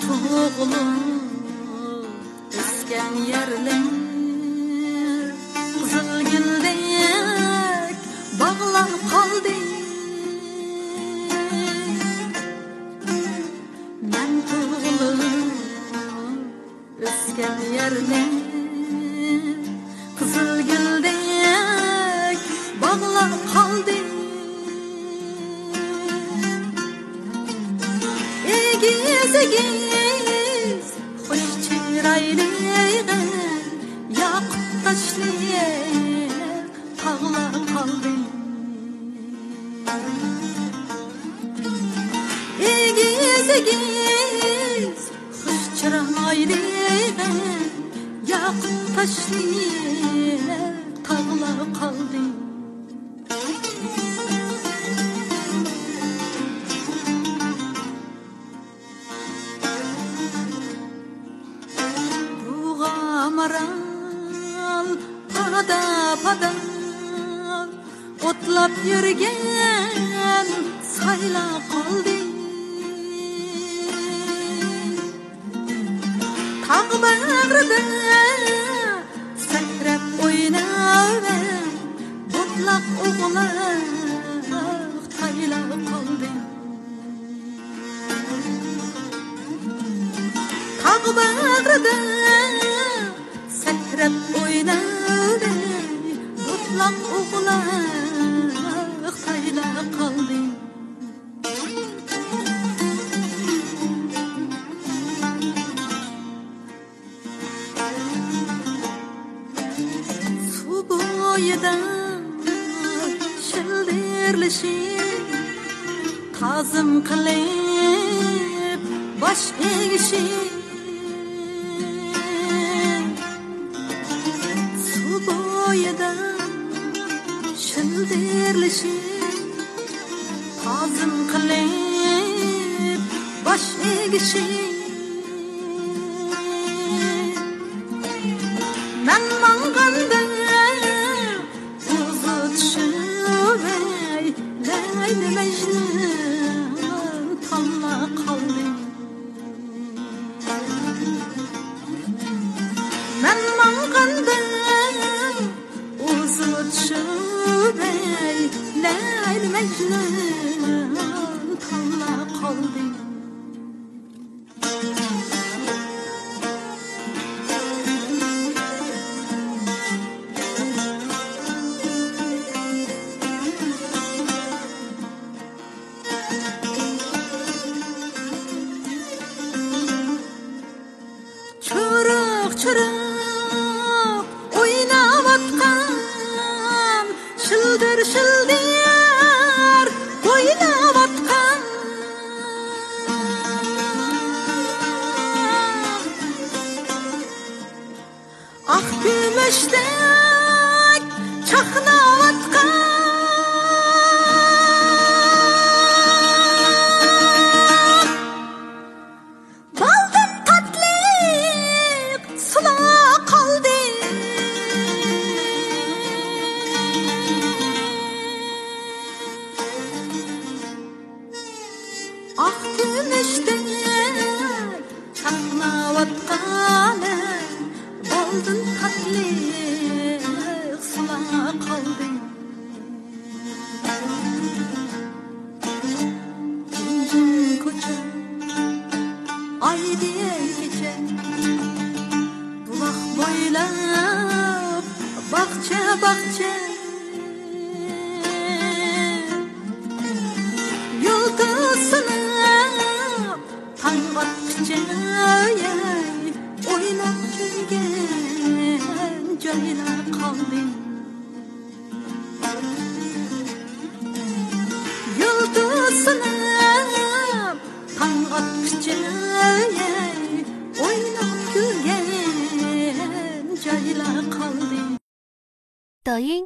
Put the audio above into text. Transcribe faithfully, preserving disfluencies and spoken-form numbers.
تۇغۇلۇپ ئۆسكەن يەرلەر قىزىل گۈلدەك باغلاپ قالدى. مەن تۇغۇلۇپ ئۆسكەن يەرلەر قىزىل گۈلدەك باغلاپ قالدى. ئېگىز-ئېگىز خۇش چىرايلىق ياقۇت تاشلىق تاغلار قالدى. ئېگىز-ئېگىز خۇش چىرايلىق ياقۇت تاشلىق تاغلار قالدى. بۇغا مارال پادا-پادا ئوتلاپ يۈرگەن سايلار قالدى. تاغ باغرىدا سەكرەپ ئويناۋەر بوتلاق ئوغلاق تايلار قالدى. تاغ باغرىدا سەكرەپ ئويناۋەر بوتلاق ئوغلاق تايلار قالدى. سۇ بويىدا شىلدىرلىشىپ، تازىم قىلىپ باش ئېگىشىپ. سۇ بويىدا شىلدىرلىشىپ، تازىم قىلىپ باش ئېگىشىپ. مەن ماڭغاندا ئۇزۇتۇشۇۋەي لەيلى مەجنۇن تاللا قالدى. مەن ماڭغاندا ئۇزۇتۇشۇۋەي لەيلى مەجنۇن تاللا قالدى. چۇرۇق-چۇرۇق ئويناۋاتقان، شىلدىر-شىلدىر ئويناۋاتقان، ئاق كۈمۈشتەك چاقناۋاتقان، بالدىن تاتلىق سۇلار قالدى. ئاق كۈمۈشتەك چاقناۋاتقان، بالدىن تاتلىق سۇلار قالدى. جىمجىم كوچا، ئايدىڭ كېچە، بۇلاق بويلاپ باغچە، باغچە. يۇلتۇز سىناپ تاڭ ئاتقىچە، ئويناپ يۈرگەن جايلار قالدى. يۇلتۇز سىناپ تاڭ ئاتقىچە، ئويناپ يۈرگەن جايلار قالدى. 抖音